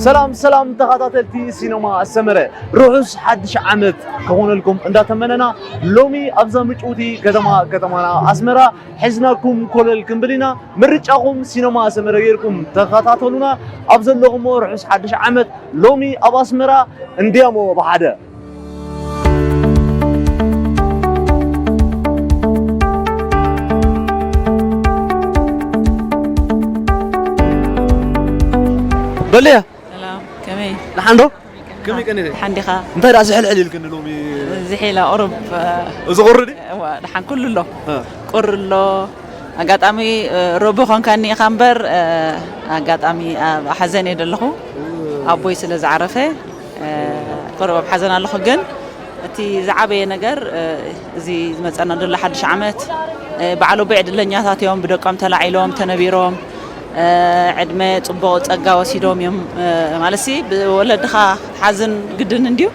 ሰላም ሰላም ተኸታተልቲ ሲነማ ሰመረ፣ ርሑስ ሓድሽ ዓመት ክኾነልኩም እንዳተመነና፣ ሎሚ ኣብዛ ምጭውቲ ከተማ፣ ከተማና ኣስመራ ሒዝናኩም ኮለል ክንብል ኢና። ምርጫኹም ሲነማ ሰመረ ጌርኩም ተኸታተሉና። ኣብ ዘለኹሞ ርሑስ ሓድሽ ዓመት። ሎሚ ኣብ ኣስመራ እንድያሞ ብሓደ። በልያ። ሰላም፣ ከመይ? ደሓን ዶ? ከመይ ቀኒኺ? ደሓን ዲኻ? እንታይ ደኣ ዝሕልሕል ኢልክኒ ሎሚ? ዝሒላ ቁሩብ፣ እዚ ቁሪ ድዩ? እዋ፣ ደሓን ኩሉ ኣሎ። እ። ቁሪ ኣሎ። ኣጋጣሚ፣ እ፣ ሮቢ ኮንካኒ ኢኻ እምበር፣ እ፣ ኣጋጣሚ ኣብ ሓዘን እየ ዘለኹ። ኣቦይ ስለ ዝዓረፈ፣ እ፣ ቁሩብ ኣብ ሓዘን ኣለኹ። ግን እቲ ዝዓበየ ነገር፣ እ፣ እዚ ዝመጸና ዘሎ ሓድሽ ዓመት፣ እ፣ በዓል ኣቦይ ዕድለኛታት እዮም፣ ብደቆም ተላዒሎም፣ ተነቢሮም፣ እ፣ ዕድመ ጽቡቕ ጸጋ ወሲዶም እዮም። እ፣ ማለትሲ ብወለድኻ ክትሓዝን ግድን እንድዩ።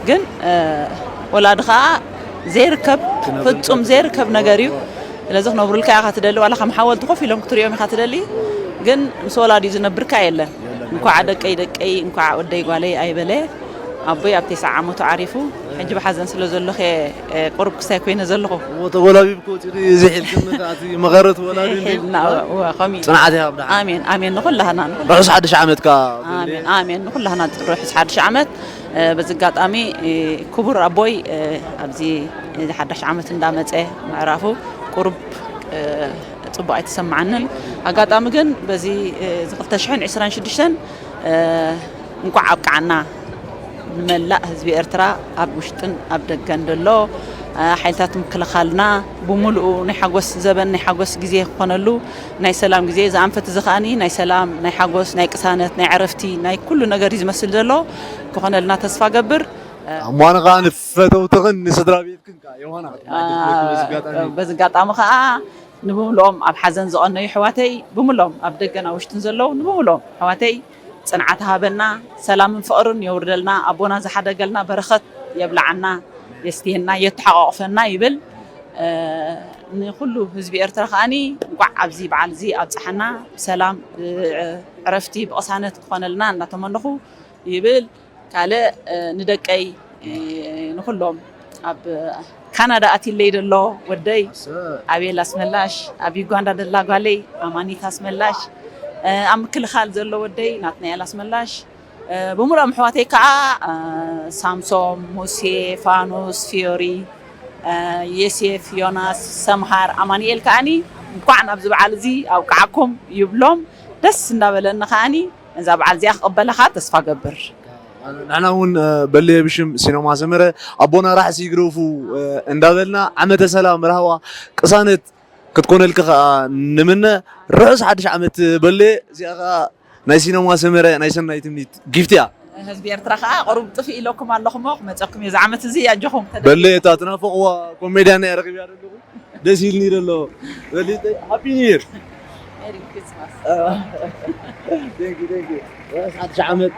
ግን፣ እ፣ ወላዲ ኸኣ ዘይርከብ፣ ክነብረልካ ፍጹም ዘይርከብ ነገር እዩ። ስለዚ ክነብሩልካ ኢኻ ትደሊ፣ ዋላ ከም ሓወልቲ ኮፍ ኢሎም ክትሪኦም ኢኻ ትደሊ። ግን ምስ ወላዲኡ ዝነብርካ የለን። እንኳዕ ደቀይ ደቀይ፣ እንኳዕ ወደይ ጓለይ ኣይበለ። ኣቦይ ኣብ ተስዓ ዓመቱ ዓሪፉ፣ ሕጂ ብሓዘን ስለ ዘለኹ እየ፣ እ፣ ቁሩብ ክሳይ ኮይነ ዘለኹ። እሞ ተጎላቢብኪ ወጺኺ ዝሒልክኒ ከኣ እቲ መቐረት ወላዲ እንድዩ? ዝሒልና፣ እወ፣ ከምኡ እዩ። ጽንዓት ይሃብ ደሓን። ኣሜን፣ ኣሜን። ንኹላህና፣ ንኹላህና። ርሑስ ሓድሽ ዓመት ከኣ ኣሜን፣ ኣሜን። ንኹላህና ርሑስ ሓድሽ ዓመት። እ፣ በዚ ኣጋጣሚ፣ እ፣ ክቡር ኣቦይ፣ እ፣ ኣብዚ፣ እዚ ሓድሽ ዓመት እንዳመጸ ምዕራፉ ቁሩብ፣ እ፣ ጽቡቕ ኣይተሰማዓንን። ኣጋጣሚ ግን በዚ፣ እ፣ እዚ ክልተ ሽሕን ዕስራን ሽዱሽተን፣ እ፣ እንቋዕ ኣብቅዓና ንመላእ ህዝቢ ኤርትራ ኣብ ውሽጥን ኣብ ደገን ዘሎ፣ እ፣ ሓይልታት ምክልኻልና ብምሉኡ ናይ ሓጎስ ዘበን ናይ ሓጎስ ግዜ ክኾነሉ ናይ ሰላም ግዜ፣ እዚ ኣንፈት እዚ ከኣኒ ናይ ሰላም፣ ናይ ሓጎስ፣ ናይ ቅሳነት፣ ናይ ዕረፍቲ፣ ናይ ኩሉ ነገር እዩ ዝመስል ዘሎ። ክኾነልና ተስፋ ገብር። እሞ ኣነ ከኣ ንፈተውትኽን ንስድራ ቤትክን ከኣ ዮሃና ክትመሓየሽ በዚ ኣጋጣሚ። በዚ ኣጋጣሚ ከኣ ንብምልኦም ኣብ ሓዘን ዝቐነዩ ኣሕዋተይ፣ ብምልኦም ኣብ ደገን ኣብ ውሽጥን ዘለዉ ንብምልኦም ኣሕዋተይ ጽንዓት ሃበና፣ ሰላምን ፍቕርን የውርደልና፣ ኣቦና ዝሓደገልና በረኸት የብልዓና፣ የስትየና፣ የተሓቋቑፈና ይብል። እ፣ ንኹሉ ህዝቢ ኤርትራ ከኣኒ እንቋዕ ኣብዚ በዓል እዚ ኣብጽሓና፣ ብሰላም፣ እ፣ ዕረፍቲ ብቕሳነት ክኾነልና እናተመነኹ ይብል። ካልእ፣ እ፣ ንደቀይ፣ እ፣ ንኹሎም ኣብ ካናዳ ኣትይለይ ዘሎ ወደይ ኣሰይ። ኣቤል ኣስመላሽ፣ ኣብ ዩጋንዳ ደላ ጓለይ ኣማኒት ኣስመላሽ፣ እ፣ ኣብ ምክልኻል ዘሎ ወደይ ናትናኤል ኣስመላሽ፣ እ፣ ብምሉኦም ኣሕዋተይ ከዓ፣ እ፣ ሳምሶም፣ ሙሴ፣ ፋኑስ፣ ፊዮሪ፣ እ፣ ዮሴፍ፣ ዮናስ፣ ሰምሃር፣ ኣማኑኤል ከዓኒ እንኳዕ ናብዚ በዓል እዚ ኣብቅዓኩም ይብሎም። ደስ እንዳበለኒ ከዓኒ ነዛ በዓል እዚኣ ክቕበላ ከዓ ተስፋ ገብር። ንሕና እውን፣ እ፣ በልየ ብሽም ሲነማ ሰመረ ኣቦና ራሕሲ ይግደፉ፣ እ፣ እንዳበልና ዓመተ ሰላም፣ ራህዋ፣ ቅሳነት ክትኮነልኪ ከዓ ንምነ። ርሑስ ሓድሽ ዓመት በልየ። እዚኣ ከዓ ናይ ሲነማ ሰመረ ናይ ሰናይ ትምኒት ጊፍት እያ። ህዝቢ ኤርትራ ከዓ ቁሩብ ጥፍእ ኢለኩም ኣለኹም እሞ ክመፀኩም እየ። እዚ ዓመት እዚ ኣጆኹም ተደ- በልየ እታ ትናፈቕዋ ኮሜድያን እያ ረኺብያ ዘለኹ። ደስ ኢልኒ ዘሎ። በሊ፣ ሃፒ ኒው ይር። ሜሪ ክሪስማስ። ቴንክ ዩ፣ ቴንክ ዩ። ርሑስ ሓድሽ ዓመት።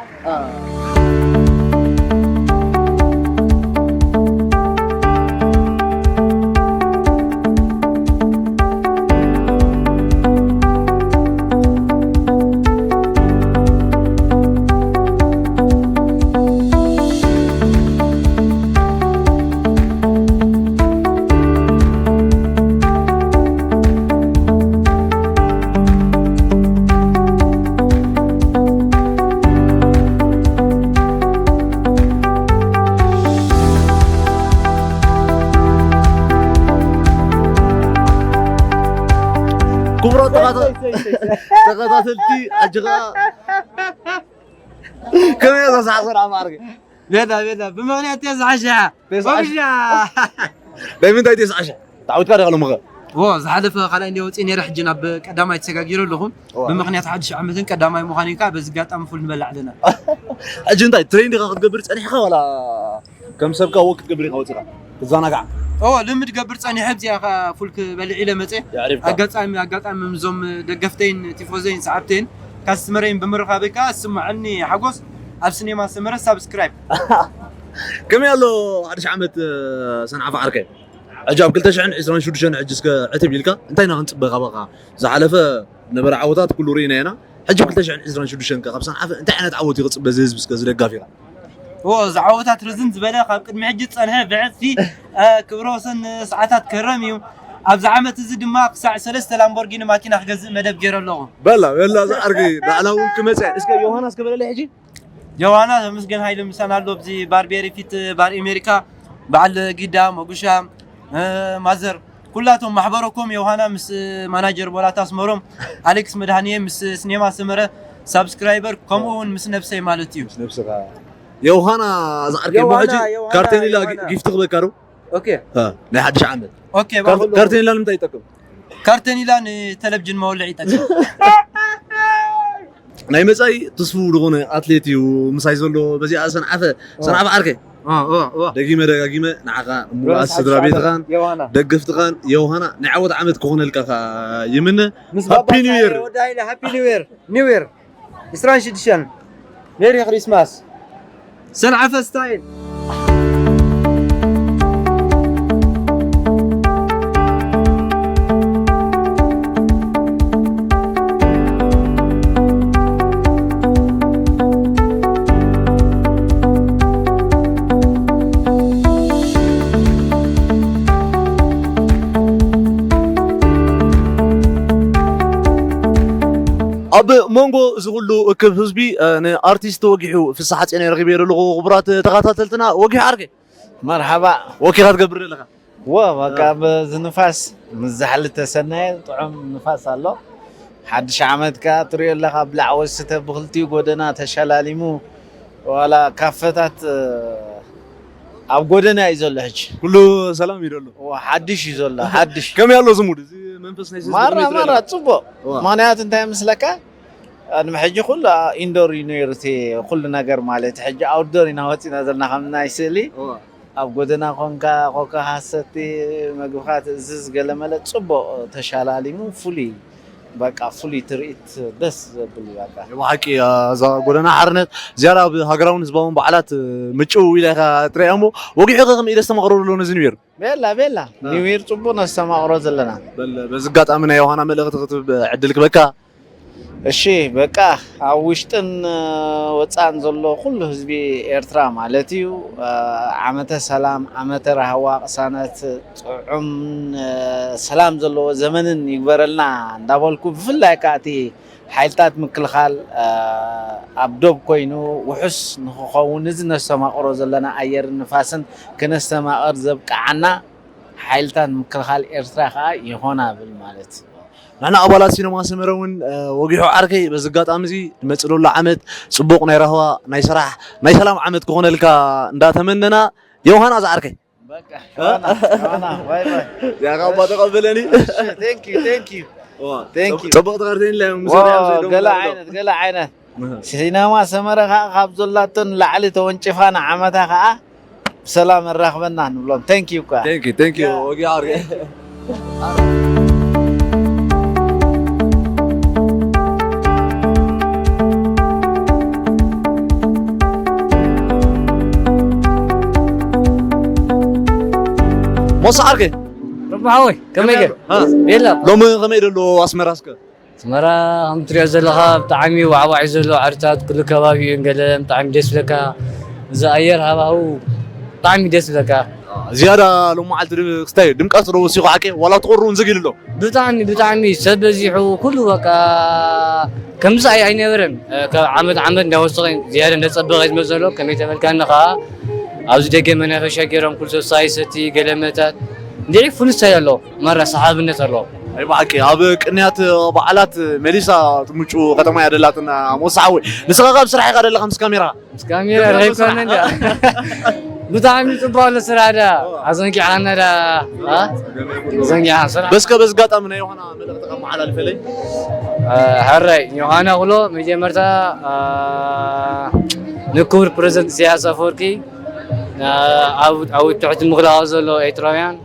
ክቡራት ተኸታ-፣ ተኸታተልቲ፣ ኣጅኻ ከመይ እያ እዛ ሰዓት ሰላም ዓርኪ? ቤላ ቤላ ብምኽንያት እያ ዝሓሻ። ተስዓ ሺሕ። ወግሻ። ናይ ምንታይ ተስዓ ሺሕ? ተዓዊትካ ዲኻ ሎምኸ? ዎ፣ ዝሓለፈ ካልኣይ እንድየ ወፂእ ነይረ፣ ሕጂ ናብ ቀዳማይ ተሰጋጊረ ኣለኹ። ዋ። ብምኽንያት ሓድሽ ዓመትን ቀዳማይ ምዃን ኢልካ በዚ ኣጋጣሚ ፉል ንበልዕ ኣለና። ሕጂ እንታይ ትሬን ዲኻ ክትገብር ጸኒሕካ ዋላ ከም ሰብካ ወክ ክትገብር ኢኻ ወፂኻ? ትዘናጋዕ? ዎ፣ ልምድ ገብር ጸኒሐ ኣብዚኣ ኸዓ ፉል ክበልዕ ኢለ መፀ። የዕሪፍካ። ኣጋጣሚ ኣጋጣሚ ምስዞም ደገፍተይን ቲፎዘይን ሰዓብተይን ካስትመረይን ብምርኻበይ ከዓ ዝስምዓኒ ሓጎስ ኣብ ሲኔማ ሰመረ ሳብስክራይብ። ከመይ ኣሎ ሓድሽ ዓመት ሰንዓፈ ዓርከይ? ሕጂ ኣብ ክልተ ሽሕን ዕስራን ሽዱሽተን ሕጂ እስከ ዕትብ ኢልካ እንታይ ኢና ክንጽበ ካባኻ? ዝሓለፈ ነበረ ዓወታት ኩሉ ርኢና ኢና። ሕጂ ኣብ ክልተ ሽሕን ዕስራን ሽዱሽተን ከ ካብ ሰንዓፈ እንታይ ዓይነት ዓወት እዩ ክጽበ እዚ ህዝቢ እስከ ዝደጋፊኻ? ዎ፣ እዚ ዓወታት ርዝን ዝበለ ካብ ቅድሚ ሕጂ ዝጸንሐ ብዕጽፊ፣ እ፣ ክብረ ወሰን ሰዓታት ከረም እዩ። ኣብዚ ዓመት እዚ ድማ ክሳዕ ሰለስተ ላምቦርጊኒ ማኪና ክገዝእ መደብ ገይረ ኣለኹ። በላ በላ ዝዓርጊ ዳዕላ እውን ክመጽእ እስከ ዮሃና እስከ በለለይ ሕጂ። ዮሃና ተመስገን ሃይለ ምሳና ኣሎ፣ ኣብዚ ባርቤሪ ፊት ባር ኤሜሪካ፣ በዓል ጊዳ፣ መጉሻ፣ እ፣ ማዘር፣ ኩላቶም ማሕበረኮም ዮሃና ምስ ማናጀር ቦላት ኣስመሮም፣ ኣሌክስ መድሃንየ ምስ ስኔማ ሰመረ ሳብስክራይበር፣ ከምኡ እውን ምስ ነብሰይ ማለት እዩ። ምስ ነብስኻ። ዮሃና ዝዓርከይ እሞ ዮሃና፣ ሕጂ ዮሃና፣ ካርቴኒላ ዮሃና። ጊፍቲ ክበካ ዶ? ኦኬ። እ፣ ናይ ሓድሽ ዓመት። ኦኬ፣ ካርት-፣ ባኹሎ። ካርቴኒላ ንምንታይ ይጠቅም? ካርቴኒላ ንቴሌቪዥን መወልዒ ይጠቅም። ናይ መጻኢ ትስፉው ዝኾነ ኣትሌት እዩ ምሳይ ዘሎ። በዚኣ ሰንዓፈ፣ ኦ። ሰንዓፈ ዓርከይ። ኦ፣ ኦ፣ ኦ። ደጊመ ደጋጊመ ንዓኻ፣ ምሉኣት ዮናስ ስድራ ሓድሽ ዓመት ቤትኻን፣ ዮሃና። ደገፍትኻን፣ ዮሃና ናይ ዓወት ዓመት ክኾነልካ ከኣ ይምነ። ምስ ሃፒ ባባ ኒው ይር። ወዲ ሃይለ፣ ሃፒ ኒው ይር። ኒው ይር። ዕስራን ሽዱሽተን። ሜሪ ክሪስማስ። ሰንዓፈ ስታይል። ኣብ መንጎ እዚ ኩሉ እክብ ህዝቢ፣ እ፣ ንኣርቲስት ወጊሑ ፍስሓ ጽዮን ረኺበዮ ዘለኹ። ክቡራት ተኸታተልትና፣ ወጊሑ ዓርከይ። መርሓባ። ወኪኻ ትገብር ኣለኻ? ወ፣ በቃ እ። በዚ ንፋስ ምስ ዛሕሊ ተሰናየ ጥዑም ንፋስ ኣሎ። ሓድሽ ዓመት ከኣ ትሪኦ ኣለኻ፣ ብላዕ ወስተ ብኽልቲኡ ጎደና ተሸላሊሙ፣ ዋላ ካፈታት፣ እ፣ ኣብ ጎደና እዩ ዘሎ ሕጂ። ኩሉ ሰላም እዩ ዘሎ። ዋ፣ ሓድሽ እዩ ዘሎ፣ ሓድሽ። ከመይ ኣሎ ዝሙድ? እዚ መንፈስ ናይ እዚ ማራ፣ ዝሙድ ማራ፣ ይረአ። ጽቡቕ። ዋ። ምኽንያቱ እንታይ ምስለካ? ቅድሚ ሕጂ ኩሉ ኢንዶር እዩ ነይሩ፣ እቲ ኩሉ ነገር ማለት፣ ሕጂ ኣውትዶር ኢና ወጺና ዘለና፣ ከም ናይ ስእሊ። ዋ። ኣብ ጎደና ኮንካ፣ ኮካ ሃሰቲ፣ መግብኻ ትእዝዝ፣ ገለመለ፣ ጽቡቕ ተሻላሊሙ፣ ፍሉይ፣ በቃ፣ ፍሉይ ትርኢት፣ ደስ ዘብል እዩ፣ በቃ። ብሓቂ፣ እዛ ጎደና ሓርነት ዝያዳ ኣብ ሃገራውን ህዝባውን በዓላት ምጭው ኢላ ኢኻ ትርእያ እሞ፣ ወጊሑ ከ ከመይ ደስተማቕሮ ዘሎ ነዚ ኒው ይር? ቤላ፣ ቤላ። እ። ኒው ይር ጽቡቕ ነስተማቕሮ ዘለና። በል፣ በዚ ኣጋጣሚ ናይ ዮሃና መልእኽቲ ክትህብ ዕድል ክበካ። እሺ፣ በቃ፣ ኣብ ውሽጥን ወጻእን ዘሎ ኩሉ ህዝቢ ኤርትራ ማለት እዩ፣ ዓመተ ሰላም፣ ዓመተ ራህዋ፣ ቅሳነት፣ ጥዑም ሰላም ዘለዎ ዘመንን ይግበረልና እንዳበልኩ፣ ብፍላይ ከኣ እቲ ሓይልታት ምክልኻል ኣብ ዶብ ኮይኑ ውሑስ ንኽኸውን፣ እዚ ነስተማቕሮ ዘለና ኣየርን ንፋስን ክነስተማቕር ዘብቅዓና ሓይልታት ምክልኻል ኤርትራ ከኣ ይኾና ብል ማለት። ንሕና ኣባላት ሲነማ ሰመረ እውን፣ እ፣ ወጊሑ ዓርከይ፣ በዚ ኣጋጣሚ እዚ ንመጽእ ዘሎ ዓመት ጽቡቕ ናይ ራህዋ፣ ናይ ስራሕ፣ ናይ ሰላም ዓመት ክኾነልካ እንዳተመነና፣ ዮሃና ዝዓርከይ። በቃ፣ ዮሃና፣ ዮሃና፣ ባይ ባይ። ያኻ እባ ተቐበለኒ። እሺ፣ thank you፣ thank you። ዋ፣ thank you። ጽቡቕ ተቐርተኒ ላይ፣ ምስ ዋው፣ ወዲያ ምስ ወዲያ ገለ ማለት ዓይነት፣ ገለ ዓይነት። እህ። ሲነማ ሰመረ ከኣ ካብ ዘላቶ ንላዕሊ ተወንጭፋ ንዓመታ ከኣ ብሰላም ኣራኽበና ንብሎም። Thank you እኳ። Thank you፣ thank you። Yeah። ወጊ ዓርገ። ሞሳ ዓርከይ። ረብሓ ወይ፣ ከመይ ገ? ሃ? የላ። ሎሚ ከመይ ደሎ ኣስመራ እስከ? ኣስመራ ከም ትሪኦ ዘለኻ ብጣዕሚ ዋዕዋዕ እዩ ዘሎ፣ ዓድታት ኩሉ ከባቢ እዩ ገለ ብጣዕሚ ደስ ዝብለካ። እዚ ኣየር ሃዋህው ብጣዕሚ ደስ ዝብለካ። ዝያዳ ሎሚ መዓልቲ ድ-፣ ክስታይ ድምቀት ዶ ወሲኹ ሓቂ ዋላ ትቑሩ እውን ዝግ ኢሉ ኣሎ? ብጣዕሚ፣ ብጣዕሚ ሰብ በዚሑ ኩሉ በቃ ከምዚ ኣይ-፣ ኣይነበረን። ካብ ዓመት ዓመት እንዳወሰኸ ዝያዳ እንዳጸበቐ እዩ ዝመጽእ ዘሎ። ከመይ ተበልካኒ ኸዓ ኣብዚ ደገ መናፈሻ ገይሮም ኩሉ ሰብ ሳይ ሰቲ ገለ መታት እንድዒ ፍሉይ ስታይል ኣለዎ። መራ ሰሓብነት ኣለዎ። ኣይ ብሓቂ ኣብ ቅንያት በዓላት መሊሳ ትምጩ ከተማ እያ ደላትና ሞሳ ሓወይ። ንስኻ ካብ ስራሕ ኢኻ ደለኻ ምስ ካሜራ? ምስ ካሜራ ርሒቅካኒ እንድያ። ብጣዕሚ ጽቡቅ ኣሎ ስራሕ ዳ። ኣዘንጊዕካና ዳ። ኣ? ኣዘንጊዕካ ስራሕ። በስከ በዚ ኣጋጣሚ ናይ ዮሃና መልእኽቲ ከመሓላልፈለይ። እ፣ ሕራይ ዮሃና ክሎ መጀመርታ፣ እ፣ ንክቡር ፕረዚደንት ኢሳያስ ኣፈወርቂ፣ እ፣ ኣብ፣ ኣብ ትሕቲ ምክልኻል ዘሎ ኤርትራውያን፣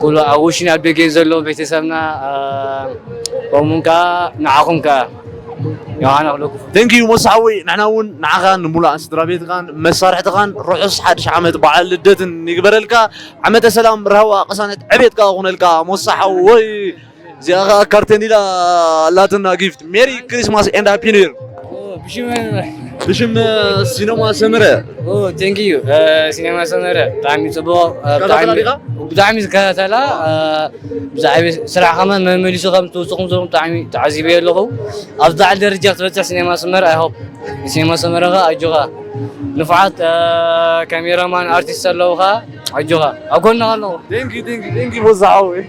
ኩሉ ኣብ ውሽን ኣብ ደገን ዘሎ ቤተሰብና፣ እ፣ ከምኡውን ከኣ ንዓኹም ከኣ ዮሃና ክሎ ክፉ። Thank you ሞሳ ሓወይ፣ ንሕና እውን ንዓኻን ንሙሉኣን ስድራ ቤትኻን መሳርሕትኻን ርሑስ ሓድሽ ዓመት በዓል ልደትን ይግበረልካ። ዓመተ ሰላም፣ ራህዋ፣ ቅሳነት፣ ዕቤት ከኣ ክኾነልካ ሞሳ ሓወይ። እዚኣ ከኣ ካርቴን ኢላ ኣላትና ጊፍት። ሜሪ ክሪስማስ ኤንድ ሃፒ ኒው ይር። ኦ፣ ብሽም ብሽም ሲነማ ሰመረ። ኦ፣ ቴንክ ዩ። እ፣ ሲነማ ሰመረ ብጣዕሚ ጽቡቕ፣ እ፣ ብጣዕሚ፣ ትከታተላ ዲኻ? ብጣዕሚ ዝከታተላ፣ እ፣ ብዛዕባ ስራሕ ከማን መመሊሱ ከም ትውስኹም ዘለኹም ብጣዕሚ ተዓዚበ ኣለኹ። ኣብ ዛዕል ደረጃ ክትበጽሕ ሲነማ ሰመረ፣ ኣይ ሆፕ። ሲነማ ሰመረ ከኣ ኣጆኻ። ንፉዓት፣ እ፣ ካሜራማን ኣርቲስት ኣለዉ ከኣ ኣጆኻ። ኣብ ጎንኻ ኣለኹ። ቴንክ ዩ፣ ቴንክ ዩ፣ ቴንክ ዩ፣ ሞሳ ሓወይ።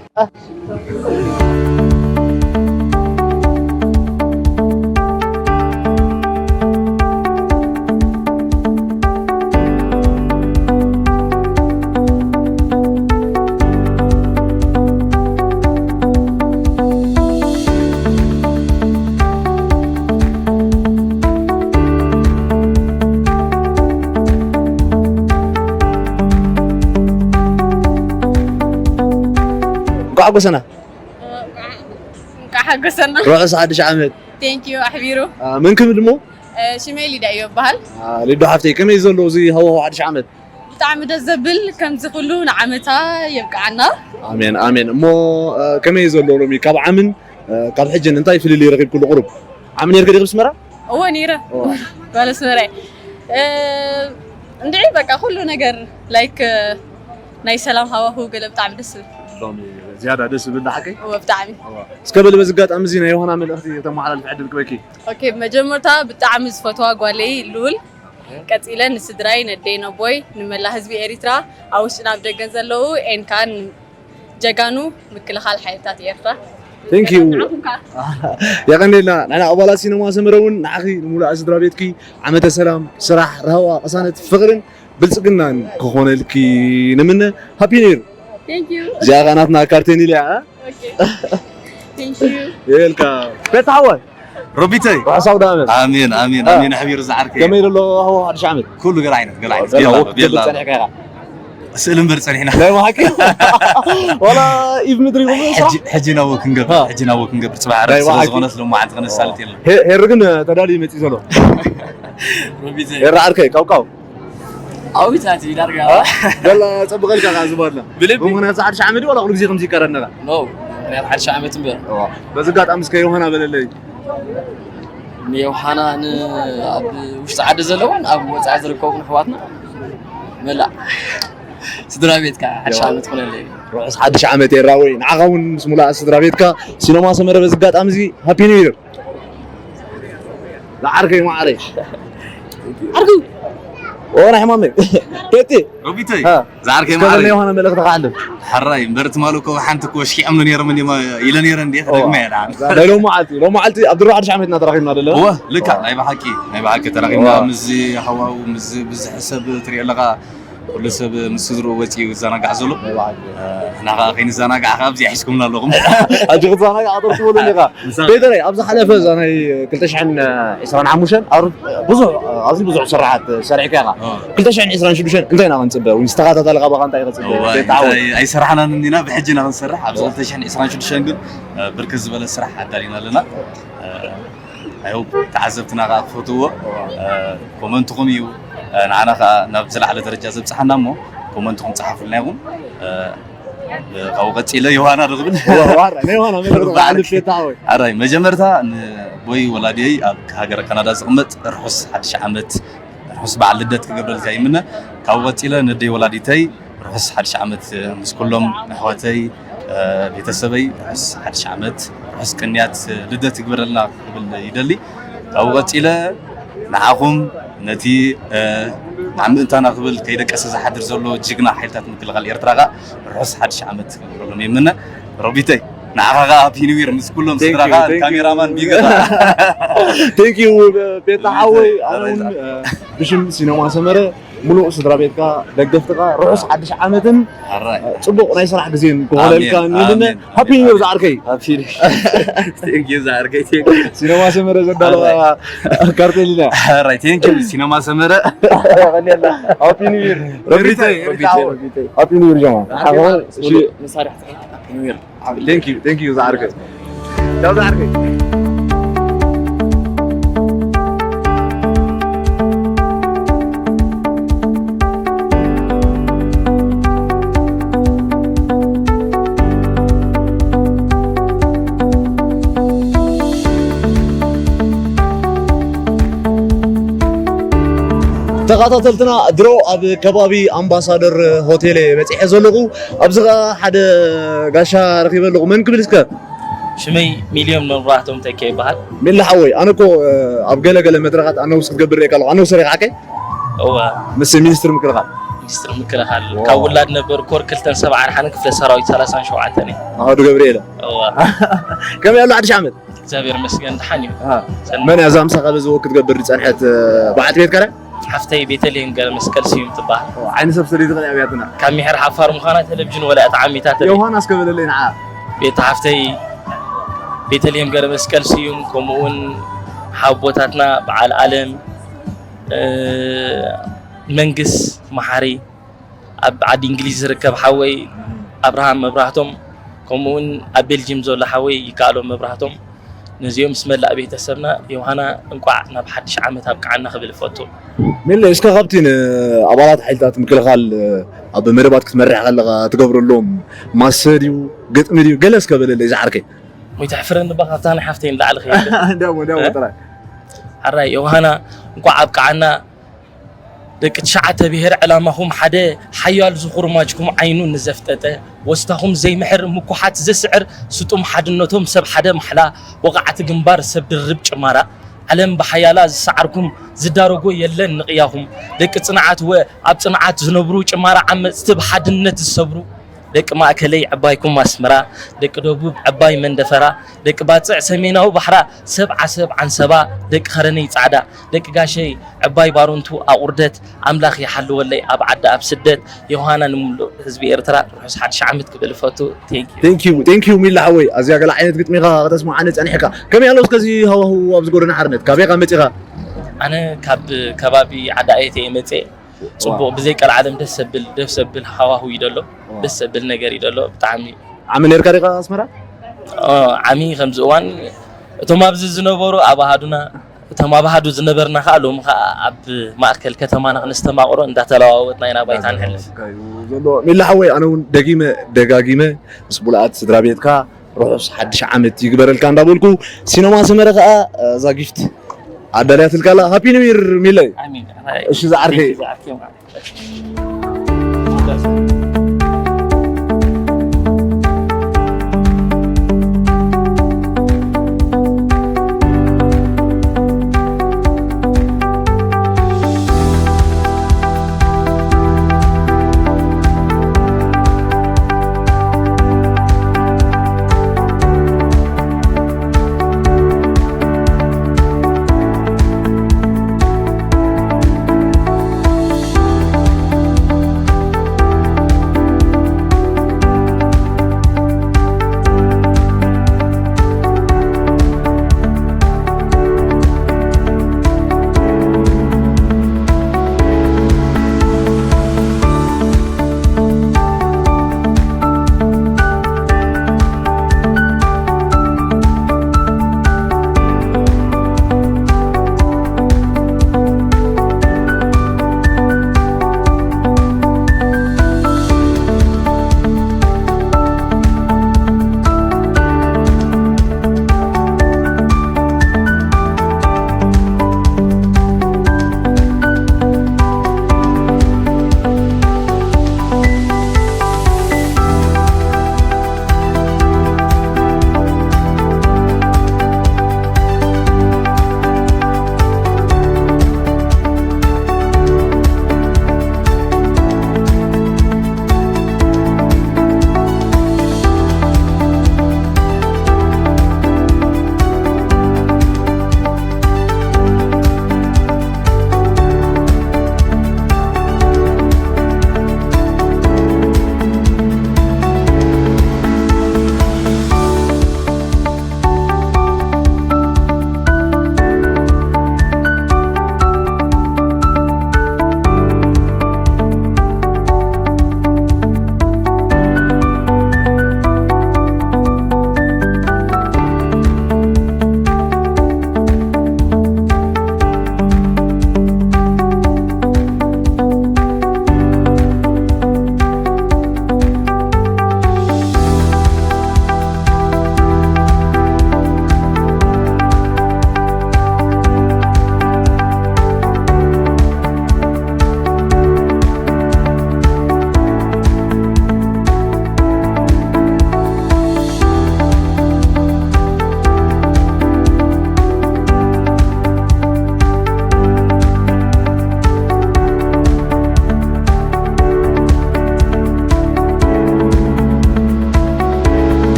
እንኳዕ ሓጎሰና። እንኳዕ ሓጎሰና። ርሑስ ሓድሽ ዓመት። ቴንክ ዩ ኣሕቢሩ። አ፣ መን ክብል እሞ? እ፣ ሽመይ ሊዳ እዩ ይበሃል። አ፣ ሊዶ ሓፍተይ፣ ከመይ ዘሎ እዚ ሃዋሁ ሓድሽ ዓመት? ብጣዕሚ ደስ ዘብል፣ ከምዚ ኩሉ ንዓመታ የብቅዓና። ኣሜን፣ ኣሜን። እሞ፣ አ፣ ከመይ ዘሎ ሎሚ ካብ ዓምን፣ አ፣ ካብ ሕጅን እንታይ ፍልልይ ረኺብኩሉ ቁሩብ? ዓሚ ነይርኪ ዲኺ ኣብ ኣስመራ? እወ፣ ነይረ። እወ። ጓል ኣስመራ እየ። እ፣ እንድዒ በቃ ኩሉ ነገር ላይክ፣ እ፣ ናይ ሰላም ሃዋሁ ገለ ብጣዕሚ ደስ ዝብል። ሎሚ ዝያዳ ደስ ዝብል ንሓቀይ? እወ፣ ብጣዕሚ። እወ። እስከ በሊ በዚ ኣጋጣሚ እዚ ናይ ዮሃና መልእኽቲ ከተመሓላልፊ ዕድል ክበኪ። ኦኬ፣ መጀመርታ ብጣዕሚ ዝፈትዋ ጓለይ ሉል፣ ቀጺለ ንስድራይ፣ ነደይ፣ ነቦይ፣ ንመላ ህዝቢ ኤሪትራ፣ ኣብ ውሽጥን ኣብ ደገን ዘለዉ፣ ኤን ከኣ ን-፣ ጀጋኑ ምክልኻል ሓይልታት ኤርትራ። ቴንክ ዩ። ንዓኹም ከኣ። የቐንየልና። ንሕና ኣባላት ሲነማ ሰመረ እውን ንዓኺ፣ ንሙሉኣ ስድራ ቤትኪ ዓመተ ሰላም፣ ስራሕ፣ ራህዋ፣ ቅሳነት፣ ፍቕርን ብልጽግናን ክኾነልኪ ንምነ። ሃፒ ኒው ይር። ቴንክ ዩ። እዚኣ ኸኣ ናትና ካርቴን ኢልያ፣ እ? ኦኬ። ቴንክ ዩ። የልካ። ቤት ሓወይ። ሮቢተይ። ርሑስ ኣውደኣመት። ኣሜን፣ ኣሜን፣ እ። ኣሜን። ኣሕቢሩ ዝዓርከይ። ከመይ ዘሎ ሃዋሁ ሓድሽ ዓመት? ኩሉ ገለ ዓይነት፣ ገለ ዓይነት። ኦ፣ ቤላ፣ ገለ ቤላ። ክትብል ጸኒሕካ ኢኻ። ስእሊ እምበር ጸኒሕና። ናይ ብሓቂ? ዋላ ኢድ ምድሪ ይኹን ሕጂ፣ ሕጂ ናብ ክንገብር፣ እ። ሕጂ ናብ ክንገብር። ጽባሕ ናይ ዕረፍቲ ስለ ብሓቂ? ዝኾነት ሎማዓንቲ ክነሳልጥ የለን። ሄ-፣ ሄሪ ግን ተዳልዩ መጺኡ ዘሎ። ሮቢተይ። ሄሪ ዓርከይ፣ ካው ካው። ዓዊት ናቲ ዳርጋ። እ? ገላ ጸብቐልካ ከኣ ዝባድላ። ብልቢ። ብምኽንያት ሓድሽ ዓመት ድዩ ዋላ ኩሉ ግዜ ከምዚ ይቀረነኻ? ኖ፣ ብምኽንያት ሓድሽ ዓመት እምበር። እዋ። በዚ ኣጋጣሚ እስከ ዮሃና በለለይ። ንዮሃና ን-፣ ኣብ ውሽጢ ዓዲ ዘለውን ኣብ ወጻኢ ዝርከቡን ኣሕዋትና መላእ ስድራ ቤትካ ሓድሽ ያው። ዓመት ኩነለይ። ርሑስ ሓድሽ ዓመት ኤራወይ። ንዓኻ እውን ምስ ሙሉኣ ስድራ ቤትካ ሲኖማ ሰመረ በዚ ኣጋጣሚ እዚ ሃፒ ኒው ይር። ዝዓርከይ ማዓረይ። ዓርኩ። ኦ፣ ናይ ሕማመይ። ቴቴ። ሮቢተይ። ሃ። ዝዓርከይ እስከ ማዓረይ። በለይ የሆነ መልእኽቲ ከዓልም። ሕራይ፣ እምበር ትማሊ እኮ ሓንቲ እኮ ሽኪዖምኒ ነይሮም እንዲማ ኢለ ነይረ እንዴ፣ ኦ። ተደግመ እያ ደሓን። ናይ ሎሚ መዓልቲ፣ ሎሚ መዓልቲ ኣብ ድሮ ሓድሽ ዓመት እናተራኺብና ደለና። እወ፣ ልክዕ፣ ናይ ብሓቂ፣ ናይ ብሓቂ ተራኺብና። እወ። ምስዚ ሃዋው፣ ምስዚ ብዙሕ ሰብ ትሪኦ ኣለኻ። ኩሉ ሰብ ምስ ስድርኡ ወፂኡ ይዘናጋዕ ዘሎ። ናይ ብሓቂ። እ፣ ንሕና ከዓ ከይንዘናጋዕ ከዓ ኣብዚኣ ሒዝኩምና ኣለኹም። ሕጂ ክትዘናጋዕ ኣጠር ትበሉኒ ኢኻ። ምሳሌ። ቤተረይ፣ ኣብ ዝሓለፈ እዛ ናይ ክልተ ሽሕን ዕስራን ሓሙሽተን ኣብ ብዙሕ፣ ኣብዚ ብዙሕ ስራሓት ሰሪሕካ ኢኻ። ኦ። ክልተ ሽሕን ዕስራን ሽዱሽተን እንታይ ኢና ክንጽበ? ወይ ምስ ተኸታታሊ ካባኻ እንታይ ክንጽበ? እዋይ፣ ቤት ዓወት። እንታይ ኣይሰራሕናን እንዲና፣ ብሕጂ ኢና ክንሰርሕ። ኣብዚ ክልተ ሽሕን ዕስራን ሽዱሽተን ግን፣ እ፣ ብርክት ዝበለ ስራሕ ኣዳሊና ኣለና። እ፣ ኣይ ሆፕ ተዓዘብትና ከዓ ክፈትዎ፣ እ፣ ኮመንትኹም እዩ፣ እ፣ ንዓና ከዓ ናብ ዝለዓለ ደረጃ ዘብፅሓና እሞ ኮመንትኹም ፀሓፉልና ኢኹም። እ፣ ካብኡ ቀፂለ ዮሃና ዶ ክብል? ዋ-፣ ዋራ፣ ናይ ዮሃና መደብ በዓል ዓሊ ፌታ ሓወይ። ኣራይ፣ መጀመርታ ንቦይ ወላዲየይ ኣብ ሃገረ ካናዳ ዝቕመጥ ርሑስ ሓድሽ ዓመት፣ ርሑስ በዓል ልደት ክገብረልካ ይምነ። ካብኡ ቀፂለ ነደይ ወላዲተይ ርሑስ ሓድሽ ዓመት ምስ ኩሎም ኣሕዋተይ፣ እ፣ ቤተሰበይ ርሑስ ሓድሽ ዓመት፣ ርሑስ ቅንያት ልደት ይግበረልና ክብል ይደሊ። ካብኡ ቀፂለ ንዓኹም ነቲ፣ እ፣ ናብ ምእንታና ክብል ከይደቀሰ ዝሓድር ዘሎ ጅግና ሓይልታት ምክልኻል ኤርትራ ከዓ ርሑስ ሓድሽ ዓመት ክገብረሎም ይምነ። ሮቢተይ። ንዓኻ ከዓ ሃፒ ኒው ይር ምስ ኩሎም ስድራኻ፣ ካሜራማን ቢገታ። Thank you ቤታ ሓወይ። ኣነ እውን ብሽም ሲነማ ሰመረ፣ ሙሉእ ስድራ ቤትካ፣ ደገፍትካ ርሑስ ሓድሽ ዓመትን ጽቡቕ ናይ ስራሕ ግዜን ክኾነልካ። ሃፒ ኒው ይር ዝዓርከይ። Thank you ዝዓርከይ። ሲነማ ሰመረ ዘዳለዋ ካርቴሊና። Thank you ሲነማ ሰመረ። ሃፒ ኒው ይር። ረቢተይ። ሃፒ ኒው ይር ጀማ። Thank you ዝዓርከይ። ቻው ዝዓርከይ። ተኸታተልትና፣ ድሮ ኣብ ከባቢ ኣምባሳደር ሆቴል በፂሐ ዘለኹ። ኣብዚ ኸዓ ሓደ ጋሻ ረኺበ ኣለኹ። መን ክብል እስከ? ሽመይ ሚልዮን መብራህቶም ተኪ ይበሃል። ሚላ ሓወይ፣ ኣነ እኮ ኣብ ገለ ገለ መድረኻት ኣነውስ ክትገብር ሪኤካ ኣለኹ። ኣነውስ ሪኢኻከይ? እወ። ምስ ሚኒስትር ምክልኻል። ሚኒስትር ምክልኻል። ካብ ውላድ ነበር ኮር ክልተን ሰብዓ ኣርሓን ክፍለ ሰራዊት ሰላሳን ሸውዓተን እየ። ኣሃዱ ገብርኤለ። እወ። ከመይ ኣሎ ሓድሽ ዓመት? እግዚኣብሔር ይመስገን፣ ደሓን እዩ። መን እያ እዛ ምሳኻ በዚ ወክ ክትገብር ዝጸንሐት በዓልቲ ቤትካ ድያ? ሓፍተይ ቤተልሔም ገረ መስቀል ስዩም ትበሃል። ዓይኒ ሰብ ሰለይቲ ኸ ኣብያትና። ካብ ሚሕር ሓፋር ምዃና ቴሌቪዥን ወላ እታ ዓሚታ ተለይ። ዮሃና እስከ በለለይ ንዓ። ቤታ ሓፍተይ ቤተልሔም ገረ መስቀል ስዩም፣ ከምኡ እውን ሓቦታትና በዓል ኣለም፣ መንግስ መሓሪ፣ ኣብ ዓዲ እንግሊዝ ዝርከብ ሓወይ ኣብርሃም መብራህቶም፣ ከምኡ እውን ኣብ ቤልጅም ዘሎ ሓወይ ይከኣሎ መብራህቶም፣ ነዚኦም ምስ መላእ ቤተሰብና ዮሃና እንቋዕ ናብ ሓድሽ ዓመት ኣብቅዓና ክብል እፈቱ። ሚለ፣ እስከ ካብቲ ንኣባላት ሓይልታት ምክልኻል ኣብ መደባት ክትመርሕ ከለኻ ትገብረሎም ማሰ ድዩ፣ ግጥሚ ድዩ፣ ገለ እስከ በለለይ ዝዓርከይ። ወይ ተሕፍረኒ እባ፣ ካብታ ናይ ሓፍተይ ንላዕሊ ከይደ። እንዲያሞ፣ እንዲያሞ ጥራይ። ሓራይ ዮሃና እንቋዕ ኣብቅዓና። ደቂ ትሽዓተ ብሄር ዕላማኹም ሓደ፣ ሓያል ዝኹርማጅኩም ዓይኑ ንዘፍጠጠ፣ ወስታኹም ዘይምሕር ምኩሓት ዘስዕር፣ ስጡም ሓድነቶም ሰብ ሓደ ማሕላ፣ ወቓዕቲ ግንባር ሰብ ድርብ ጭማራ፣ ዓለም ብሓያላ ዝሰዓርኩም፣ ዝዳረጎ የለን ንቕያኹም። ደቂ ጽንዓት ወ ኣብ ጽንዓት ዝነብሩ፣ ጭማራ ዓመጽቲ ብሓድነት ዝሰብሩ፣ ደቂ ማእከለይ ዕባይኩም ኣስመራ፣ ደቂ ደቡብ ዕባይ መንደፈራ፣ ደቂ ባጽዕ ሰሜናዊ ባሕራ፣ ሰብ ዓሰብ ዓንሰባ፣ ደቂ ኸረነይ ጻዕዳ፣ ደቂ ጋሸይ ዕባይ ባሮንቱ ኣቑርደት፣ ኣምላኽ ይሓልወለይ ኣብ ዓዲ ኣብ ስደት፣ ዮሃና ንምሉእ ህዝቢ ኤርትራ ርሑስ ሓድሽ ዓመት ክብል እፈቱ። Thank you። Thank you፣ thank you ሚላ ሓወይ፣ ኣዝያ ገለ ዓይነት ግጥሚ ኢኻ ከተስምዓኒ ጸኒሕካ። ከመይ ኣሎ እስከ እዚ ሃዋህው ኣብዚ ጎደና ሓርነት? ካበይ ኢኻ መጺኻ? ኣነ ካብ ከባቢ ዓዲ ኣየት እየ መጽየ። ጽቡቕ፣ ብዘይ ቀልዓለም ደስ ዘብል፣ ደስ ዘብል ሃዋህው እዩ ደሎ። ደስ ዘብል ነገር እዩ ደሎ ብጣዕሚ። ዓሚ ነርካ ዲኻ ኣስመራ? ኦ፣ ዓሚ ከምዚ እዋን እቶም ኣብዚ ዝነበሩ ኣብ ኣሃዱና፣ እቶም ኣብ ኣሃዱ ዝነበርና ከኣ ሎሚ ከኣ ኣብ ማእከል ከተማና ክነስተማቕሮ እንዳተለዋወጥና ኢና ባይታ ንሕልፍ። ዘሎ። ሚላ ሓወይ፣ ኣነ እውን ደጊመ ደጋጊመ ምስ ሙሉኣት ስድራ ቤትካ ርሑስ ሓድሽ ዓመት ይግበረልካ እንዳበልኩ፣ ሲነማ ሰመረ ከኣ እዛ ጊፍት ኣዳልያትልካ ኣላ። ሃፒ ኒው ይር ሚለይ። ኣሜን። እሺ ዝዓርከይ። ዝዓርከይ።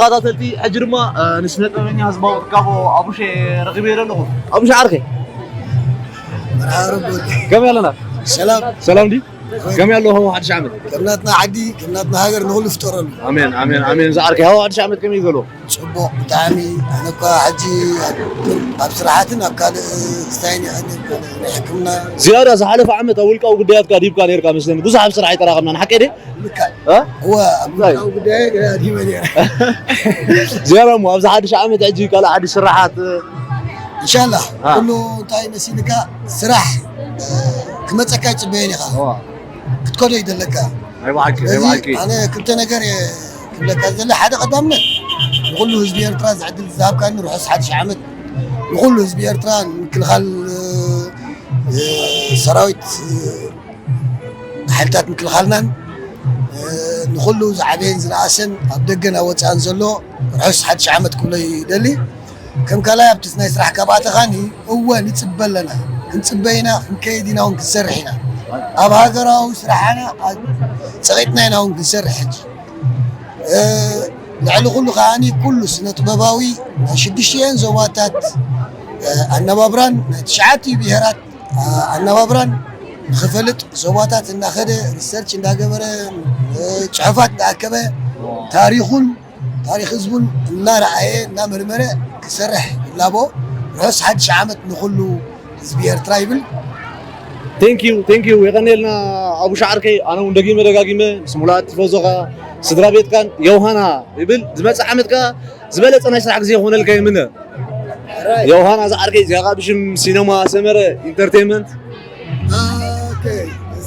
ተኸታተልቲ፣ ሕጂ ድማ፣ እ፣ ንስነ ጥበበኛ ህዝባዊ ትካቦ ኣቡሼ ረኺበዮ ኣለኹ። ኣቡሼ ዓርከይ፣ መርሓባ ረቡል። ከመይ ኣለና? ሰላም። ሰላም ድዩ? ከመይ ኣሎ ሃዋ ሓድሽ ዓመት? ከም ናትና ዓዲ፣ ከም ናትና ሃገር ንኹሉ ይፍጠረሉ። ኣሜን፣ ኣሜን፣ ኣሜን። ዝዓርከይ፣ ሃዋ ሓድሽ ዓመት ከመይ እዩ ዘሎ? ጽቡቕ፣ ብጣዕሚ። ኣነ እኳ ሕጂ ኣብ፣ ኣብ ስራሓትን ኣብ ካልእ ስታይን እየ፣ ናይ ሕክምና። ዝያዳ ዝሓለፈ ዓመት ኣብ ውልቃዊ ጉዳያትካ ዲብካ ነይርካ መስለኒ። ብዙሕ ኣብ ስራሕ ኣይተራኸብናን፣ ሓቀይ ድየ? ልክዕ። እ? እወ፣ ኣብ እንታይ? ውልቃዊ ጉዳይ ገና ዲበ ነይረ። ዝያዳ እሞ፣ ኣብዚ ሓድሽ ዓመት ሕጂ ካልእ ሓድሽ ስራሓት? ኢንሻላህ፣ እ። ኩሉ እንታይ መሲልካ ስራሕ፣ እ፣ ክመጸካ ይጽበየን ኢኻ። እወ። ክትከዶ ይደለካ። ናይ ብሓቂ፣ ናይ ስለዚ ብሓቂ። ኣነ ክልተ ነገር እየ ክብለካ ዝደሊ። ሓደ ቀዳምነት ንኹሉ ህዝቢ ኤርትራ እዚ ዕድል ዝሃብካኒ ርሑስ ሓድሽ ዓመት ንኹሉ ህዝቢ ኤርትራ፣ ንምክልኻል፣ እ፣ እ፣ ሰራዊት፣ እ፣ ሓይልታት ምክልኻልናን፣ እ፣ ንኹሉ ዝዓበየን ዝነኣሰን ኣብ ደገን ኣብ ወጻእን ዘሎ ርሑስ ሓድሽ ዓመት ክብሎ ይደሊ። ከም ካልኣይ ኣብቲ ናይ ስራሕ ካብ ኣተኻኒ፣ እወ ንጽበ ኣለና፣ ክንጽበ ኢና፣ ክንከይድ ኢና እውን ክንሰርሕ ኢና። ኣብ ሃገራዊ ስራሕና ጸቒጥና ኢና እውን ክንሰርሕ። ሕጂ፣ እ፣ ልዕሊ ኩሉ ከዓኒ ኩሉ ስነ ጥበባዊ ናይ ሽዱሽቲኤን ዞባታት፣ እ፣ ኣነባብራን ናይ ትሽዓቲኡ ብሄራት፣ እ፣ ኣነባብራን ንኽፈልጥ ዞባታት እናኸደ ሪሰርች እንዳገበረ፣ እ፣ ጽሑፋት እንዳኣከበ ታሪኹን ታሪኽ ህዝቡን እናረኣየ እናመርመረ ክሰርሕ ይላቦ። ርሑስ ሓድሽ ዓመት ንኹሉ ህዝቢ ኤርትራ ይብል። ቴንኪዩ፣ ቴንኪዩ። የቐንየልና ኣቡሻ ዓርከይ። ኣነ እውን ደጊመ ደጋጊመ ምስ ሙሉኣት ቲፎዞኻ፣ ስድራ ቤትካን ዮሃና ይብል። ዝመጽእ ዓመት ከኣ ዝበለጸ ናይ ስራሕ ግዜ ክኾነልካ ይምነ። ዮሃና ዝዓርከይ፣ እዚኣ ከኣ ብሽም ሲነማ ሰመረ ኢንተርቴይንመንት። ኦኬ፣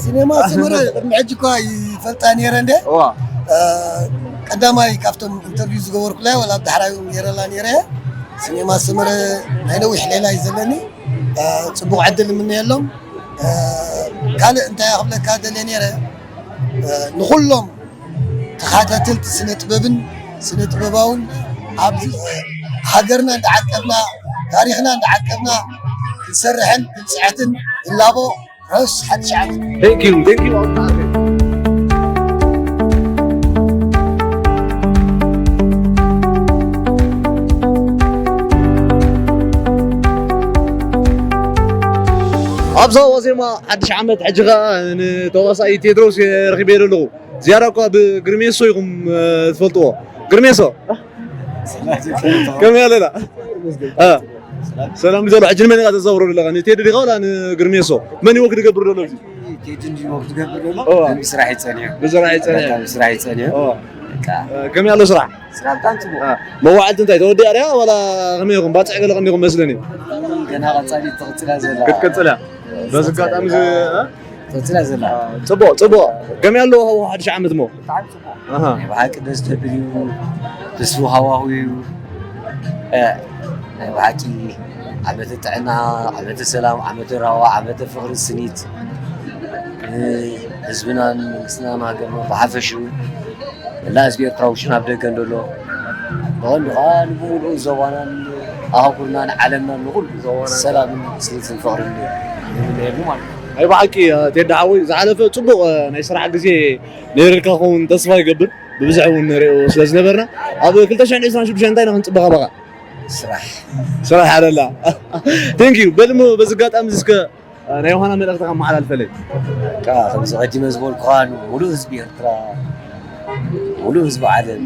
ሲኔማ ሰመረ ቅድሚ ሕጂ እኳ ይፈልጣ ነይረ እንደ። እዋ። እ፣ ቀዳማይ ካብቶም ኢንተርቪው ዝገበርኩላ፣ ወላ ኣብ ዳሕራይ እውን ነይረላ ነይረ። ሲኔማ ሰመረ ናይ ነዊሕ ሌላ እዩ ዘለኒ። እ፣ ጽቡቕ ዕድል እምነየሎም። እ፣ ካልእ እንታይ ክብለካ ደልየ ነይረ፣ እ፣ ንኹሎም ተኻታተልቲ ስነ ጥበብን ስነ ጥበባውን ኣብዚ ሃገርና እንዳዓቀብና፣ ታሪኽና እንዳዓቀብና ክንሰርሕን ክንጽዕትን ንላቦ። ርሑስ ሓድሽ ዓመት። Thank you, thank you። ኣብዛ ዋዜማ ሓድሽ ዓመት ሕጂ ኸኣ ንተዋሳኢ ቴድሮስ ረኺበዮ ኣለኹ። ዝያዳ እኳ ብግርሜሶ ኢኹም፣ እ፣ ትፈልጥዎ። ግርሜሶ፣ ከመይ ኣለና? እ፣ ሰላም ዘሎ። ሕጂ ንመን ኢኻ ተዛውሮ ዘለኻ? ንቴዲ ዲኻ ወላ ንግርሜሶ? መን እዩ ወክ ዝገብር ዘሎ እዚ? ቴዲ እንድዩ ወክ ዝገብር ዘሎ? እዋ። ብስራሕ ይጸንዮ። ብስራሕ ይጸንዮ። በቃ ብስራሕ ይጸንዮ። እዋ። በቃ። እ፣ ከመይ ኣሎ ስራሕ? ስራሕ ብጣዕሚ ጽቡቕ። እ፣ መዋዕልቲ እንታይ ተወዲኣ ድያ ወላ ከመይ ኢኹም? ባጽዕ ገለ ቀኒኹም መስለኒ። ገና ቀጻሊ ትቕጽላ ዘላ። ክትቅጽላ? በዚ ኣጋጣሚ እዚ፣ እ? ትቕጽላ ዘላ። ጽቡቕ፣ ጽቡቕ። ከመይ ኣለዎ ሃዋሁ ሓድሽ ዓመት እሞ? ብጣዕሚ ጽቡቕ። ኣሃ። ናይ ብሓቂ ደስ ዘብል እዩ። ተስፉ ሃዋሁ እዩ። እ፣ ናይ ብሓቂ ዓመተ ጥዕና፣ ዓመተ ሰላም፣ ዓመተ ራህዋ፣ ዓመተ ፍቕሪ ስኒት፣ እ፣ ህዝብናን መንግስትናን ሃገርና ብሓፈሽኡ መላእ ህዝቢ ኤርትራ ውሽጥን ኣብ ደገን ዘሎ ብቐንዱ ኸኣ ንብምሉኡ ዞባናን ኣህጉርናን ዓለምናን ንኹሉ ሰላምን ስኒትን ፍቕርን ንምነየሉ ማለት እዩ። ናይ ብሓቂ፣ እ፣ ቴዲ ሓወይ፣ ዝሓለፈ ጽቡቕ፣ እ፣ ናይ ስራሕ ግዜ ነይሩልካ ክኸውን ተስፋ ይገብር። ብብዝሒ እውን ንሪኦ ስለ ዝነበርና፣ ኣብ ክልተ ሽሕን ዕስራን ሽዱሽተን እንታይ ኢና ክንጽበ ካባኻ? ስራሕ። ስራሕ ኣለላ። Thank you። በል እሞ በዚ ኣጋጣሚ እዚ እስከ፣ እ፣ ናይ ዮሃና መልእኽትኻ ኣመሓላልፈለይ። በቃ ከምዚ ቀዲመ ዝበልኩኻ ንሙሉእ ህዝቢ ኤርትራ፣ ሙሉእ ህዝቢ ዓለም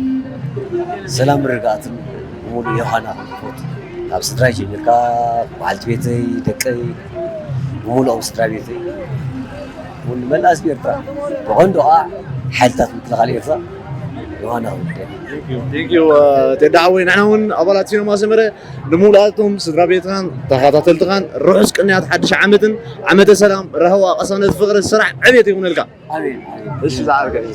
ሰላም ርግኣትን ሙሉእ ዮሃና ክፈቱ። ካብ ስድራይ ጀሚርካ፣ በዓልቲ ቤተይ፣ ደቀይ፣ ብሙሉኦም ስድራ ቤተይ፣ እውን መላእ ህዝቢ ኤርትራ፣ ብቐንዱ ኸዓ ሓይልታት ምክልኻል ኤርትራ ዮሃና ክብሉ ደልየ። Thank you፣ ቴዲ ሓወይ። ንሕና እውን ኣባላት ሲነማ ሰመረ ንሙሉኣቶም ስድራ ቤትኻን ተኸታተልትኻን ርሑስ ቅንያት ሓድሽ ዓመትን ዓመተ ሰላም፣ ራህዋ፣ ቅሳነት፣ ፍቕሪ፣ ስራሕ፣ ዕቤት ይኹነልካ። ኣሜን። እሺ፣ ዝዓርከይ።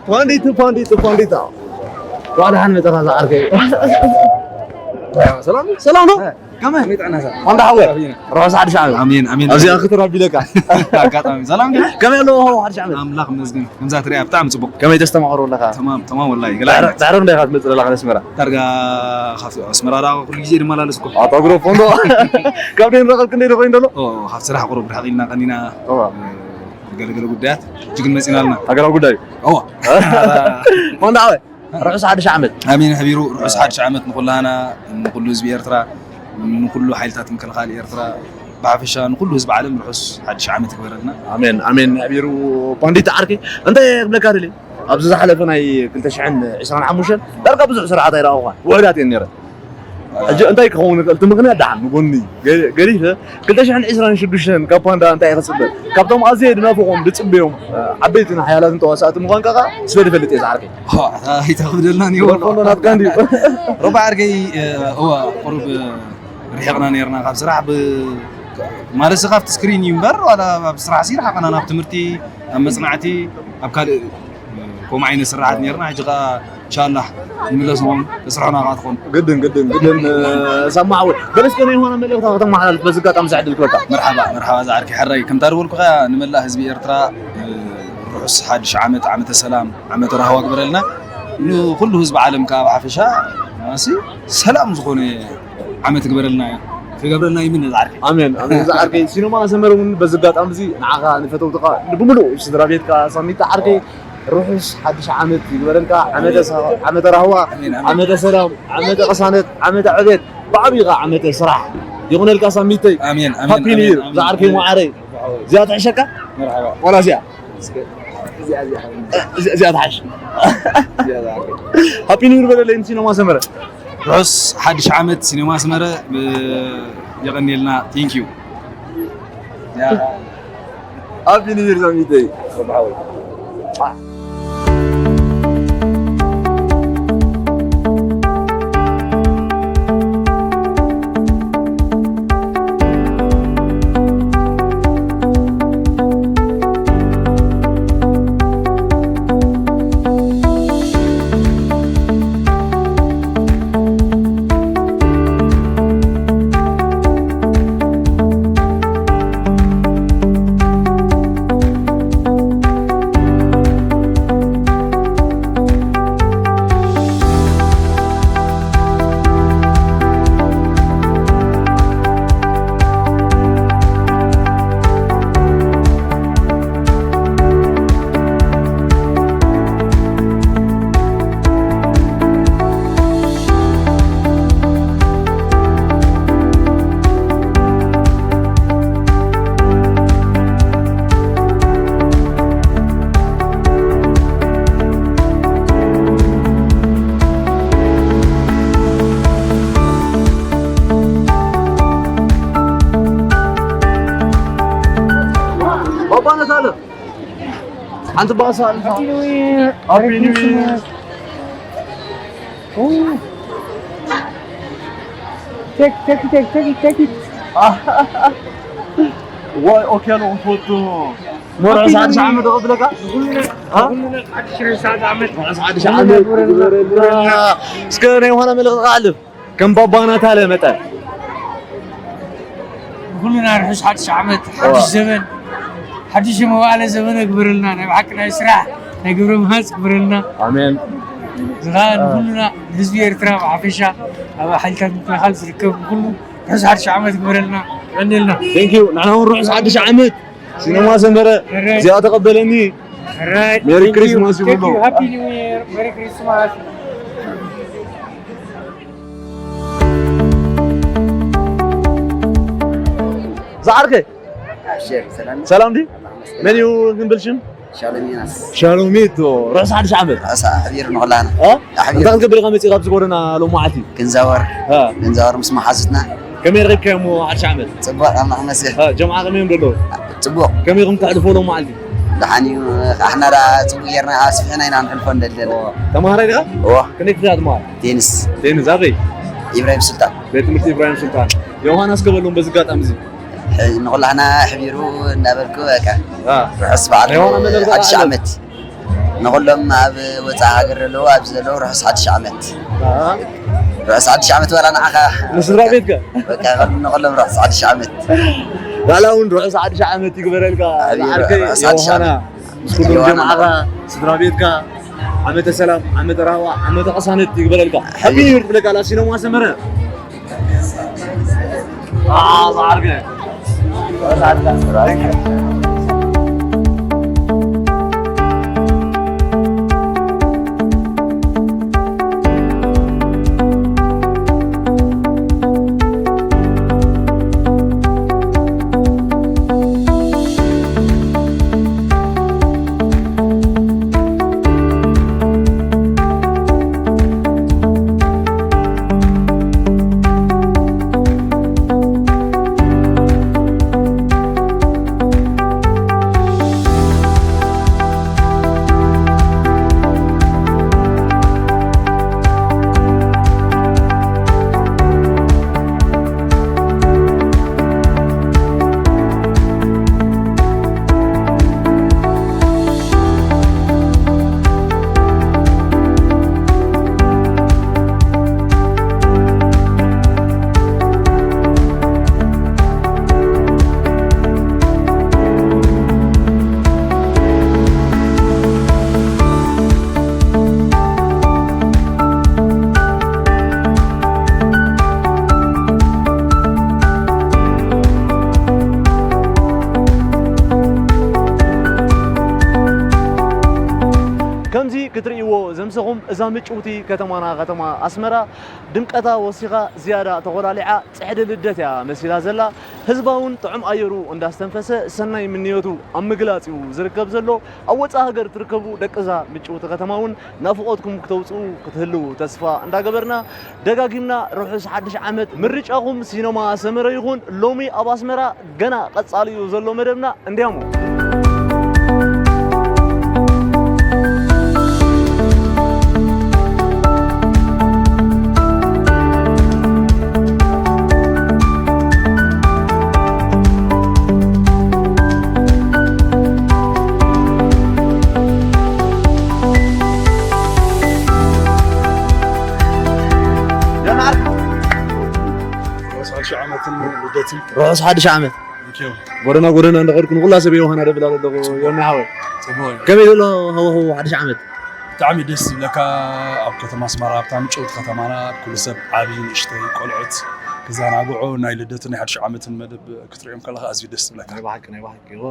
ፋንዲቱ ፋንዲቱ ፋንዲታ ዋላ ሓን መጠኻ ዝዓርከይ። ሰላም ሰላም ነው። ከመይ? ከመይ ጥዕና ሰብ? እንዳ ሓወይ። ኣሜን። ርሑስ ሓድሽ ዓመት። ኣሜን፣ ኣሜን። ኣብዚኣ ክትረቢ ኢለካ። ኣጋጣሚ። ሰላም ድዩ? ከመይ ኣለዎ ሓድሽ ዓመት? ኣምላኽ ይመስገን። ከምዛ ትሪኣ ብጣዕሚ ጽቡቕ። ከመይ ተስተማቕሮ ኣለኻ? ተማም፣ ተማም ወላሂ። ገለ ድሕሪ፣ ዓይነት። ድሕሪ ክንደይ ኢኻ ትመጽእ ዘለኻ ንኣስመራ? ዳርጋ ካብ ኣስመራ ዳ ኩሉ ግዜ ድመላለስ እኮ። ኣታ ግሮፎ እንዶ። ካብ ደይ ንረኸብ ክንደይ ዶ ኮይኑ ደሎ? ኦ፣ ካብ ስራሕ ቁሩብ ርሕቕ ኢልና ቀኒና። እዋ። ገለገለ ጉዳያት እጅግን መጺና ኣለና። ሃገራዊ ጉዳይ። እዋ። ማንዳ ዓወት። ርሑስ ሓድሽ ዓመት። ኣሜን። ሕቢሩ ርሑስ ሓድሽ ዓመት ንኹላና፣ ንኹሉ ህዝቢ ኤርትራ፣ ንኹሉ ሓይልታት ምክልኻል ኤርትራ፣ ብሓፈሻ ንኹሉ ህዝቢ ዓለም ርሑስ ሓድሽ ዓመት ይግበረልና። ኣሜን፣ ኣሜን። ሕቢሩ ፓንዲት ዓርከይ፣ እንታይ ክብለካ ደልየ? ኣብዚ ዝሓለፈ ናይ ክልተ ሽሕን ዕስራን ሓሙሽተን ዳርጋ ብዙሕ ስራሓት ኣይረኣኹኻን። ውሑዳት እየን ነይረን። ሕጂ እንታይ ክኸውን ይኽእል? እቲ ምኽንያት ደሓን ንጎኒ ገ-፣ ገዲፈ፣ ክልተ ሽሕን ዕስራን ሽዱሽተን ካብ ፓንዳ እንታይ እየ ክጽበ? ካብቶም ኣዝየ ድናፍቖም፣ ድጽበዮም፣ እ፣ ዓበይትን ሓያላትን ተዋሳእቲ ምዃንካ ከኣ ስለ ዝፈልጥ እየ ዝዓርከይ። ዋ፣ ኣይተኽብደልናን እዩ። ወርቆ ኣሎ ናትካ እንድዩ። ሮባ ዓርከይ፣ እ፣ እዋ፣ ቁሩብ፣ እ፣ ርሒቕና ነይርና ካብ ስራሕ ብ-፣ ማለት ካብቲ ስክሪን እዩ እምበር፣ ዋላ ኣብ ስራሕ ሲ ርሓቕና ናብ ትምህርቲ፣ ኣብ መጽናዕቲ፣ ኣብ ካልእ ከምኡ ዓይነት ስራሓት ነይርና። ሕጂ ከኣ ኢንሻላህ ንምለስ ንኾን ተስርሖና ከኣ ትኾን። ግድን፣ ግድን፣ ግድን፣ እ፣ ሰማዕ ወይ። በል እስከ ናይ የሆነ መልእኽቲ ከተመሓላልፍ በዚ ኣጋጣሚ እዚ ዕድል ክበካ። መርሓባ፣ መርሓባ ዝዓርከይ ሕራይ። ከምታ ዝበልኩኻ ንመላእ ህዝቢ ኤርትራ፣ እ፣ ርሑስ ሓድሽ ዓመት፣ ዓመተ ሰላም፣ ዓመተ ራህዋ ግበረልና። ንኹሉ ህዝቢ ዓለም ከኣ ብሓፈሻ፣ ማሲ ሰላም ዝኾነ ዓመት ግበረልና፣ ክገብረልና ይምነ ዝዓርከይ። ኣሜን፣ ኣሜን። ዝዓርከይ ሲኖማ ሰመረ እውን በዚ ኣጋጣሚ እዚ ንዓኻ ንፈተውትኻ ብምሉእ ስድራ ቤትካ ሳሚታ ዓርከይ ርሑስ ሓድሽ ዓመት ይግበረልካ። ዓመተ ሰ-፣ ዓመተ ራህዋ፣ ኣሜን፣ ኣሜን። ዓመተ ሰላም፣ ዓመተ ቅሳነት፣ ዓመተ ዕቤት፣ ብዓብዪ ኸዓ ዓመተ ስራሕ ይኹነልካ ሳሚተይ። ኣሜን፣ ኣሜን፣ ሃፒ ኒው ኣሜን፣ ይር ኣሜን፣ ዝዓርከይ ኣሜን። መዓረይ። እዚኣ ትሕሸካ? መርሓባ። ዋላ እዚኣ? እዚኣ፣ እዚኣ፣ እዚኣ። እ፣ እዚኣ፣ እዚኣ ትሓሽ። እዚኣ ዝዓርከይ። ሃፒ ኒው ይር በለለይ ንሲኖማ ሰመረ። ርሑስ ሓድሽ ዓመት ሲኔማ ኣስመረ፣ ብ-፣ የቐንየልና። ቴንክ ዩ። ያ። ሃፒ ኒው ይር ሳሚተይ። ባባ ነታለ ሓንቲ ባሳ ኣላ። ሃፒ ኒው ይር። ሃፒ ኒው ይር። ኦ። ቴክ፣ ቴክ፣ ቴክ፣ ቴክ፣ ቴክ። ዋይ፣ ኦኬ፣ ኣሎ፣ ፎቶ። ሞራ፣ ሓድሽ ዓመት ክብለካ? አ? ሓድሽ ዓመት። ሓድሽ ዓመት ግበረልና። እስከ ናይ ዮሃና መልእኽቲ ክሓልፍ። ከም ባባ ናታለ መጠን። ንኩልና ርሑስ ሓድሽ ዓመት፣ ሓድሽ እዋ። ዘመን፣ ሓድሽ መዋእለ ዘመን ግበረልና። ናይ ብሓቂ ናይ ስራሕ፣ ናይ ግብረ ምሃዝ ግበረልና። ኣሜን። እዚ ኸኣ አ። ንኩልና፣ ንህዝቢ ኤርትራ ብሓፈሻ፣ ኣብ ሓይልታት ምክልኻል ዝርከብ ንኩሉ ርሑስ ሓድሽ ዓመት ግበረልና። ቀንልና። ቴንክ ዩ። ንሕና እውን ርሑስ ሓድሽ ዓመት። ሲነማ ሰመረ፣ ሕራይ። እዚኣ ተቐበለኒ። ሕራይ። ሜሪ ቴንክ ዩ። ክሪስማስ ይብሉ። ቴንክ ዩ። ሃፒ ኒው ይር። ሜሪ ክሪስማስ። ዝዓርከይ። ኣብሽር፣ ሰላም። ሰላም ድዩ? ኣላህ ይመስገን። መን እዩ ክንብል ሽም? ሻሎም ዮናስ። ሻሎሚት፣ ርሑስ ሓድሽ ዓመት። ኣሳ፣ ኣሕቢር ንኹላና። እ? ኣሕቢር። እንታይ ክትገብር ኢኻ መፂእኻ ኣብዚ ጎደና ሎሚ መዓልቲ? ክንዛወር። እ። ክንዛወር ምስ መሓዙትና። ከመይ ረኺብካዮሞ ሓድሽ ዓመት? ጽቡቕ፣ ኣላህ ይመስገን። እ፣ ጀምዓ ከመይ እዮም ዘለዉ? ጽቡቕ። ከመይ ኢኹም ተሕልፎ ሎሚ መዓልቲ? ደሓን እዩ። ኣሕና ደኣ ጽቡቕ ጌርና ኣስፊሕና ኢና ንሕልፎ እንደለና። ኦ፣ ተማሃራይ ዲኻ? እዎ። ክንደይ ክፍሊ ኢኻ ትመሃር? ቴኒስ። ቴኒስ ኣበይ? ኢብራሂም ሱልጣን። ቤት ትምህርቲ ኢብራሂም ሱልጣን። ዮሃና እስከ በሎም በዚ ኣጋጣሚ እዚ። ሕ-፣ ንኹላህና ኣሕቢሩ እናበልኩ በቃ። አ። ርሑስ በዓል ናይ ዮሃና መልእኽቲ ሓድሽ ኣሎ። ዓመት። ንኹሎም ኣብ ወፃኢ ሃገር ዘለዉ፣ ኣብዚ ዘለዉ ርሑስ ሓድሽ ዓመት። ርሑስ ሓድሽ ዓመት ዋላ ንዓኻ። ንስድራ ቤትካ? በቃ፣ ንኹሎም ርሑስ ሓድሽ ዓመት። ዋላ እውን ርሑስ ሓድሽ ዓመት ይግበረልካ። ሓቢቢ፣ ዝዓርከይ ርሑስ ሓድሽ ዮሃና። ዓመት። ምስ ኩሎም ዮሃና። ጀምዓኻ፣ ስድራ ቤትካ፣ ዓመተ ሰላም፣ ዓመተ ራህዋ፣ ዓመተ ቅሳነት ይግበረልካ። ሓቢቢ። ሓቢቢ ይብለካ፣ ላሲኖማ ሰመረ። ኣታ ዝዓርከይ። ከምዚ ክትርእይዎ ዘምሰኹም፣ እዛ ምጭውቲ ከተማና፣ ከተማ ኣስመራ፣ ድምቀታ ወሲኻ፣ ዝያዳ ተኾላሊዓ፣ ጽሕዲ ልደት እያ መሲላ ዘላ። ህዝባ እውን ጥዑም ኣየሩ እንዳስተንፈሰ፣ ሰናይ ምንዮቱ ኣብ ምግላጽ እዩ ዝርከብ ዘሎ። ኣብ ወጻኢ ሃገር ትርከቡ ደቂ እዛ ምጭውቲ ከተማ እውን ናፍቖትኩም ክተውጽኡ ክትህልዉ ተስፋ እንዳገበርና፣ ደጋጊምና ርሑስ ሓድሽ ዓመት። ምርጫኹም ሲነማ ሰመረ ይኹን። ሎሚ ኣብ ኣስመራ ገና ቀጻሊ እዩ ዘሎ መደብና። እንዲያሞ። ርሑስ ሓድሽ ዓመትን ልደትን። ርሑስ ሓድሽ ዓመት። Thank you። ጎደና ጎደና እንዳኸድኩ ንኩላ ሰብ ዮሃና ደብል ኣለኹ። ዮኒ ሓወይ። ጽቡቕ እዩ። ከመይ ዘሎ ሃዋህው ሓድሽ ዓመት? ብጣዕሚ ደስ ዝብለካ፣ ኣብ ከተማ ኣስመራ፣ ኣብታ ምጭውቲ ከተማና፣ ኩሉ ሰብ ዓብዪ ንእሽተይ ቆልዑት ክዘናግዑ ናይ ልደትን ናይ ሓድሽ ዓመትን መደብ ክትሪኦም ከለኻ ኣዝዩ ደስ ዝብለካ። ናይ ብሓቂ፣ ናይ ብሓቂ፣ እዎ።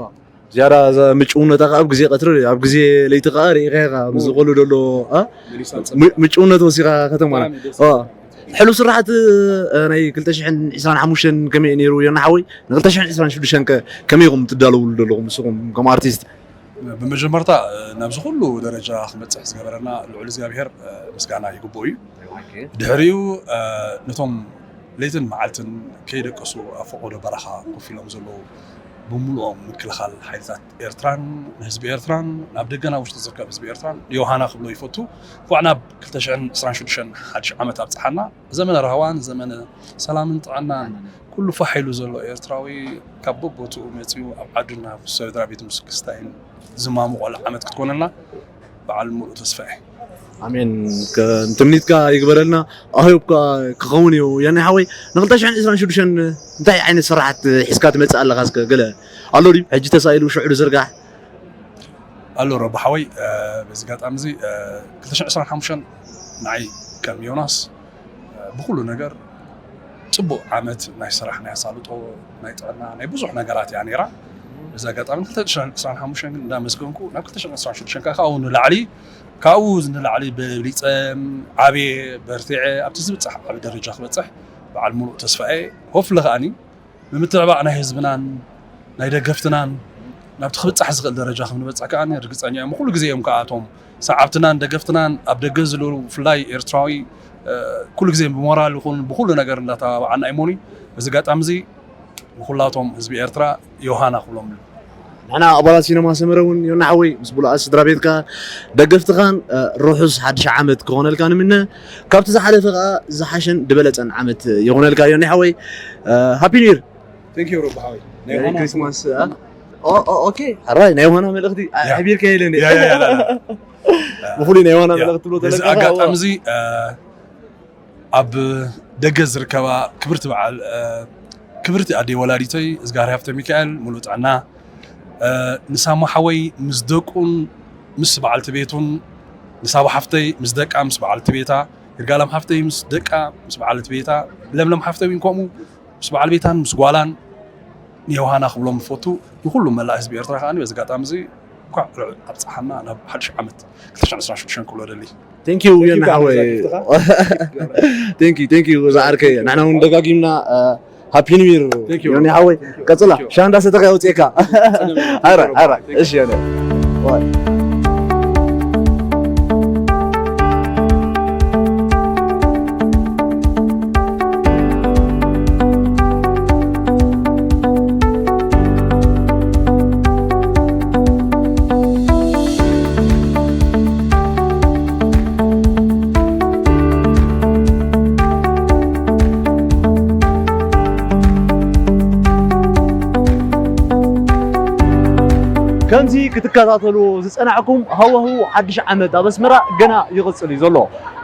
ዝያዳ እዛ ምጭውነታ ከኣ ኣብ ግዜ ቀትሪ፣ ኣብ ግዜ ለይቲ ከኣ ርኢኻ ኢኻ፣ ምስ ዝቆሉ ዘሎ፣ አ? መሊሳ ም-፣ ምጭውነት ወሲኻ ከተማና። ብጣዕሚ ደስ አ። ዝብል። ሕሉፍ ስራሓት፣ እ፣ ናይ ክልተ ሽሕን ዕስራን ሓሙሽተን ከመይ እዩ ነይሩ፣ ዮና ሓወይ? ን ክልተ ሽሕን ዕስራን ሽዱሽተን ከ ከመይ ኢኹም ትዳለውሉ ዘለኹም ንስኹም ከም ኣርቲስት? ብመጀመርታ፣ እ፣ ናብዚ ኩሉ ደረጃ ክበጽሕ ዝገበረና ልዑል እግዚኣብሔር፣ እ፣ ምስጋና ይግብኦ እዩ። ኦኬ። ድሕሪኡ፣ እ፣ ነቶም ለይትን መዓልትን ከይደቀሱ ኣብ ፈቐዶ በረኻ ኮፍ ኢሎም ዘለዉ ብምሉኦም ምክልኻል ሓይልታት ኤርትራን ንህዝቢ ኤርትራን፣ ናብ ደገ ናብ ውሽጢ ዝርከብ ህዝቢ ኤርትራን ዮሃና ክብሎ ይፈቱ። እንኳዕ ናብ ክልተ ሽሕን ዕስራን ሽዱሽተን ሓድሽ ዓመት ኣብጽሓና። ዘመነ ራህዋን ዘመነ ሰላምን ጥዕናን፣ ኩሉ ፋሕ ኢሉ ዘሎ ኤርትራዊ ካብ በቦትኡ መጺኡ ኣብ ዓዱን ናብ ስድራ ቤቱን ምስ ክስታይን ዝማሙቐሉ ዓመት ክትኮነልና በዓል ሙሉእ ተስፋ እየ። ኣሜን። ከ-፣ ትምኒትካ ይግበረልና። ኣህዮብካ ክኸውን እዩ። ያኔ ሓወይ፣ ንክልተ ሽሕን ዕስራን ሽዱሽተን እንታይ ዓይነት ስራሓት ሒዝካ ትመጽእ ኣለኻ? እስከ ገለ ኣሎ ድዩ? ሕጂ ተሳኢሉ ሽዑ ዝርጋሕ። ኣሎ ረቢ ሓወይ፣ እ፣ በዚ ኣጋጣሚ እዚ፣ እ፣ ክልተ ሽሕን ዕስራን ሓሙሽተን ንዓይ ከም ዮናስ፣ እ፣ ብኹሉ ነገር ጽቡቕ ዓመት ናይ ስራሕ፣ ናይ ኣሳልጦ፣ ናይ ጥዕና፣ ናይ ብዙሕ ነገራት እያ ነይራ። በዚ ኣጋጣሚ ክልተ ሽሕን ዕስራን ሓሙሽተን ግን እንዳመስገንኩ፣ ናብ ክልተ ሽሕን ዕስራን ሽዱሽተን ከኣ ካብኡ ንላዕሊ፣ ካብኡ ንላዕሊ በሊጸ፣ ዓብየ፣ በርቲዐ፣ ኣብቲ ዝብጻሕ ዓቢ ደረጃ ክበጽሕ በዓል ሙሉእ ተስፋ እየ። ሆፍለ ከኣኒ፣ ንምትዕባዕ ናይ ህዝብናን ናይ ደገፍትናን ናብቲ ክብጻሕ ዝኽእል ደረጃ ከም ንበጽሕ ከኣ ርግጸኛ እዮም። ኩሉ ግዜ እዮም ከኣ እቶም ሰዓብትናን ደገፍትናን ኣብ ደገ ዝልሉ ብፍላይ ኤርትራዊ፣ እ፣ ኩሉ ግዜ ብሞራል ይኹን ብኹሉ ነገር እንዳተባብዓና እዩሞኒ። በዚ ኣጋጣሚ እዚ ንኹላቶም ህዝቢ ኤርትራ ዮሃና ክብሎም። ንሕና ኣባላት ሲነማ ሰመረ እውን ዮና ሓወይ ምስ ብሉኣት ስድራ ቤትካ ደገፍትኻን፣ እ፣ ርሑስ ሓድሽ ዓመት ክኾነልካ ንምነ። ካብቲ ዝሓለፈ ከኣ ዝሓሸን ዝበለጸን ዓመት ይኾነልካ ዮኒ ሓወይ። እ፣ ሃፒ ኒው ይር። Thank you ሮቢ ሓወይ። ናይ ዮሃና ክሪስማስ፣ እ? ኦ፣ ኦ፣ ኦኬ። ሕራይ ናይ ዮሃና መልእኽቲ፣ እ፣ ያ። ኣሕቢርካ የለን። ያ፣ ያ፣ ያ፣ ላ፣ ላ። ብፍሉይ ናይ ዮሃና ያ፣ መልእኽቲ ትብሎ በዚ ዘለካ ኣጋጣሚ እዚ እ፣ ኣብ ደገ ዝርከባ ክብርቲ በዓል እ፣ ክብርቲ ኣደይ ወላዲተይ እዝጋር ሃፍተ ሚካኤል ሙሉእ ጥዕና እ፣ ንሳማ ሓወይ ምስ ደቁን ምስ በዓልቲ ቤቱን ንሳባ ሓፍተይ ምስ ደቃ ምስ በዓልቲ ቤታ ይርጋለም ሓፍተይ ምስ ደቃ ምስ በዓልቲ ቤታ ለምለም ሓፍተይ እውን ከምኡ ምስ በዓል ቤታን ምስ ጓላን ንዮሃና ክብሎም ዝፈቱ ንኩሉ መላእ ህዝቢ ኤርትራ ከዓ በዚ ኣጋጣሚ እዚ እንኳዕ ኣብፀሓና ናብ ሓድሽ ዓመት ክልተ ሽሕን ዕስራን ሽዱሽተን ክብሎ ደሊ Thank you ዮኒ ሓወይ። Thank you thank you ዝዓርከይ ንሕና እውን ደጋጊምና ሃፒ ኒው ይር። Thank you ዮኒ ሓወይ። ቀፅላ ሻንዳ ሰተካ ያውፅካ። ኣራ ኣራ እሺ ዮኒ። ከምዚ ክትከታተሉ ዝፀናዕኩም ሃዋህው ሓድሽ ዓመት ኣብ ኣስመራ ገና ይቕፅል እዩ ዘሎ።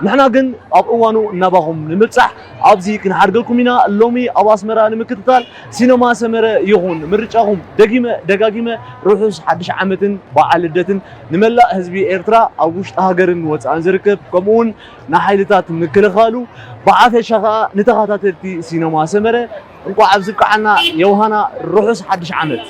ንሕና ግን ኣብ እዋኑ እናባኹም ንምብፃሕ ኣብዚ ክንሓድገልኩም ኢና። ሎሚ ኣብ ኣስመራ ንምክትታል ሲነማ ሰመረ ይኹን። ምርጫኹም ደጊመ ደጋጊመ ርሑስ ሓድሽ ዓመትን በዓል ልደትን ንመላእ ህዝቢ ኤርትራ ኣብ ውሽጢ ሃገርን ወፃእን ዝርከብ ከምኡውን ንሓይልታት ምክልኻሉ ብሓፈሻ ከዓ ንተኸታተልቲ ሲነማ ሰመረ እንኳዕ ኣብዚ ብቅዓና። የውሃና ርሑስ ሓድሽ ዓመት።